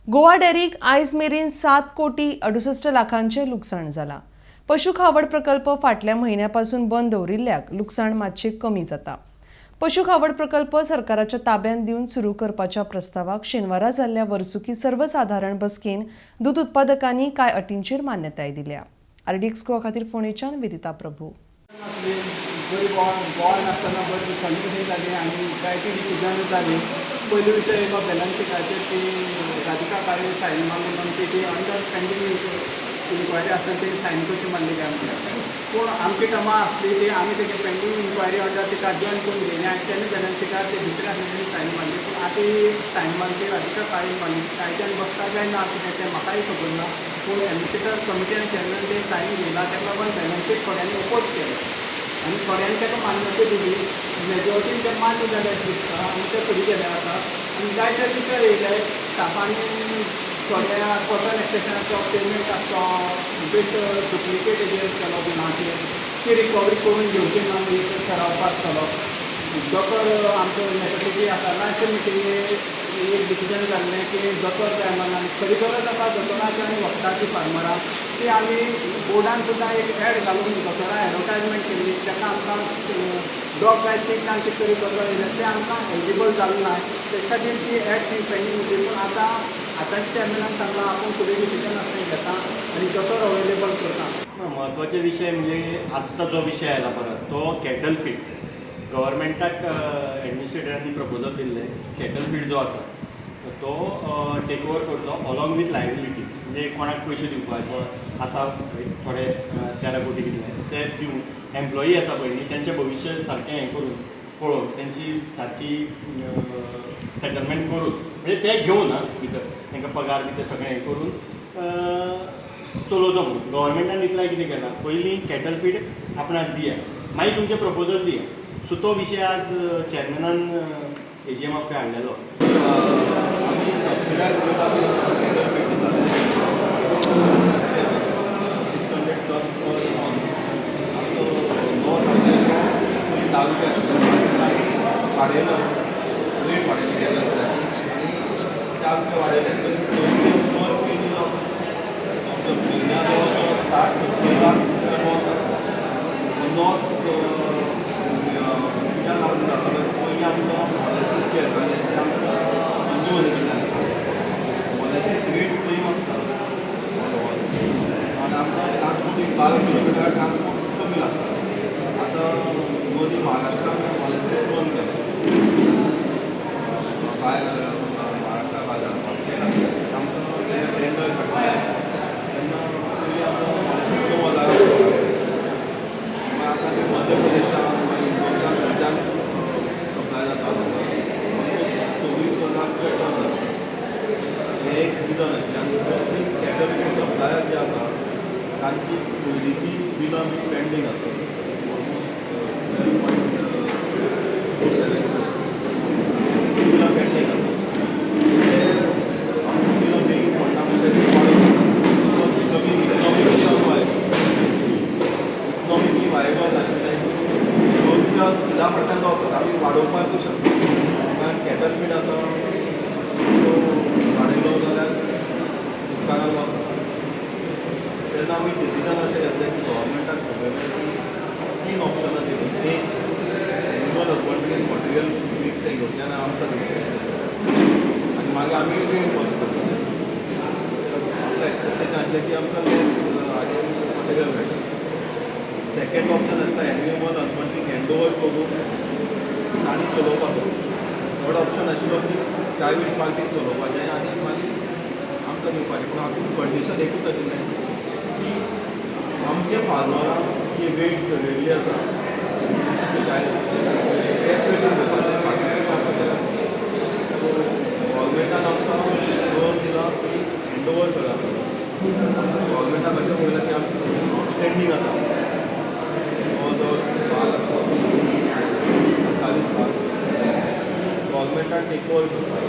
गोवा डेअरीक आयज मेरेन 7 कोटी 68 लाखांचें लुकसाण जालां. पशु खावड प्रकल्प फाटल्या म्हयन्या पासून बंद दवरिल्ल्याक लुकसाण मातशें कमी जाता. पशु खावड प्रकल्प सरकाराच्या ताब्यांत दिवन सुरू करपाच्या प्रस्तावाक शेनवारा जाल्ल्या वर्सुकी सर्वसाधारण बसकेन दूद उत्पादकांनी कांय अटींचेर मान्यताय दिल्या. आरडीएक्स गोवा खातीर फोंडेच्यान वेदिता प्रभू. बरी बॉल नासतना बरी दिसांनी जाली आनी जायती डिसिजन जाली. पयली विशय येयलो बॅलन्स शिटाचेर की राधिका काळे सायन मारली म्हणून ती अंडर पेंडींग इन्क्वायरी आसतना तेणी सायन कशी मारली काय म्हणून. पूण आमची टर्मां आसली ती आमी तेजी पेंडींग इन्क्वायरी अंडर तिका जॉयन करून घेयली आनी तेन्ना बॅलन्स शिटार ते दुसऱ्या आसले तेणी सायन मारली. पूण आतां ही सायन मारली ती राधिका काळे मारली. कायद्यान बसता काय ना कितें तें म्हाकाय खबर ना, पूण एडमिनिस्ट्रेटर कमिटी आनी चेअरमॅन ते सायन घेयला तेका लागून बॅलन्स शीट थोड्यांनी ओपोज केलें आनी थोड्यांनी ताका मान्यता दिली. मेजॉरिटीन तें मान्य जालें अशें दिसता आनी ते फुडें गेले आसा. आनी जायते विशय येयले स्टाफांनी थोड्या कॉटन एक्सटेशनाचो पेमेंट आसतो बेश्टो डुप्लिकेट हेजेर केलो बिलांचेर, ती रिकवरी करून घेवची ना म्हणजे ठराव पास जालो. दोतोर आमचो नॅसेसिटी आसा. लास्ट मिटिंगे एक डिसिजन जाल्लें की दोतोर जाय म्हणून आनी खरी गरज आसा दोतोराची आनी वखदाची फार्मराक ती आमी बोर्डान सुद्दां एक एड घालून दोतोरां एडवर्टायजमेंट केल्ली. तेका आमकां डॉग जाय तीग जाण कितें तरी दोतोर येयले ते आमकां एलिजिबल जालें ना, तेजे खातीर ती एड थंय पेंडींग उरली. पूण आतां आतांच्या चेअरमॅनान सांगलां आपूण फुडें डिसिजन आसा तें घेता आनी दोतोर अवेलेबल करता. म्हत्वाचे विशय म्हणजे आत्तां जो विशय आयला परत तो कॅटल फीड. गव्हर्मेंटाक एडमिनिस्ट्रेटरांनी प्रपोजल दिल्लें कॅटल फीड जो आसा तो टेक ओवर करचो अलॉंग विथ लायबिलिटीज, म्हणजे कोणाक पयशे दिवपा आसा थोडे 13 कोटी कितले ते दिवन एम्प्लॉई आसा पळय न्ही तेंचें भविश्य सारकें हें करून पळोवन तेंची सारकी सेटलमेंट करून, म्हणजे ते घेवन आं भितर तांकां पगार बी ते सगळें हें करून चलोवचो म्हणून. गव्हर्मेंटान रिप्लाय कितें केला, पयलीं कॅटल फीड आपणाक दिया मागीर तुमचें प्रपोजल दिया. सो तो विशय आज चेअरमॅनान एजीएमा फुडें हाडलेलो. आमी सबसिडायज कॅटल फीड दिताले 600 टन्स पर मंथ. आमचो लॉस आसलेलो पयलीं 10 रुपया आशिल्लो, मागीर तांणी वाडयलो रेट वाडयली कॅटल फिडाची आनी 4 रुपया वाडयले तरी 6 रुपया पर केजी लॉस आसा. आमचो म्हयन्या जवळ जवळ 60-70 लाख रुपया लॉस जाता. लॉस कित्याक लागून जाता, पयलीं आमकां मोलेसीस जे येताले ते आमकां संजीवनी कडल्यान येताले. मोलेसीस रेट सेम आसता ऑल ओवर आनी आमकां ट्रान्सपोर्ट एक 12 किलोमिटर ट्रान्सपोर्ट कमी लागता. आतां मदीं महाराष्ट्रान मोलेसीस बंद केलें भायर महाराष्ट्रा भायर धाडपाक, ते खातीर आमकां जेन्ना टेंडर काडटाले तेन्ना पयलीं आमकां मोलेसीस 9,000 मागीर आतां ते मध्य प्रदेशान मागीर इंदोरच्यान थंयच्यान सप्लाय जाता ऑलमोस्ट 2400 लाख रुपया टन जाता. हें एक रिजन आशिल्लें. आनी मोस्टली कॅटल फीड सप्लायर जे आसा तांची पयलींची बिलां बी पेंडींग आसा ऑलमोस्ट 12.27 crores ती बिलां पेंडींग आसा. ते आमकां बिलां बेगीन पडना म्हणटकीर वाडोवप कमी इकनॉमिकली वायबल नाशिल्लें. 2 रुपया फिडा फाटल्यान लॉस जाता, आमी वाडोवपाकूय शकता कारण कॅटल फीड आसा तो वाडयलो जाल्यार उपकारा लॉस जाता. तेन्ना आमी डिसिजन अशें घेतलें की गव्हर्मेंटाक खबरलें की 3 ऑप्शनां दिलीं. एक एनिमल हजबंड्री मटेरियल विकतें घेवचें आनी आमकां दिवचें आनी मागीर आमी रिइम्बर्स करतले. आमकां एक्सपेक्टेशन आसलें की आमकां लेस हाजेर मटेरियल मेळटलें. सेकंड ऑप्शन आसता एनिमल हजबंड्री हँड ओवर करून तांणी चलोवपाचो. थर्ड ऑप्शन आशिल्लो की प्रायवेट पार्टीक चलोवपाचें आनी मागीर आमकां दिवपाचें. पूण हातूंत कंडिशन एकूच आशिल्लें की आमचे फार्मरांक जी रेट ठरयल्ली आसा 30 रुपया 40 रुपया तेच रेटीन दिवपाचें, बाकी कितें आसा तें. गव्हर्मेंटान आमकां लोन दिलां की हँड ओवर करात. गव्हर्मेंटान अशें पळयलां की आमचें आउटस्टँडींग आसा जवळ जवळ 12 लाख 27 लाख गव्हर्मेंटान टेक ओवर करपाचें.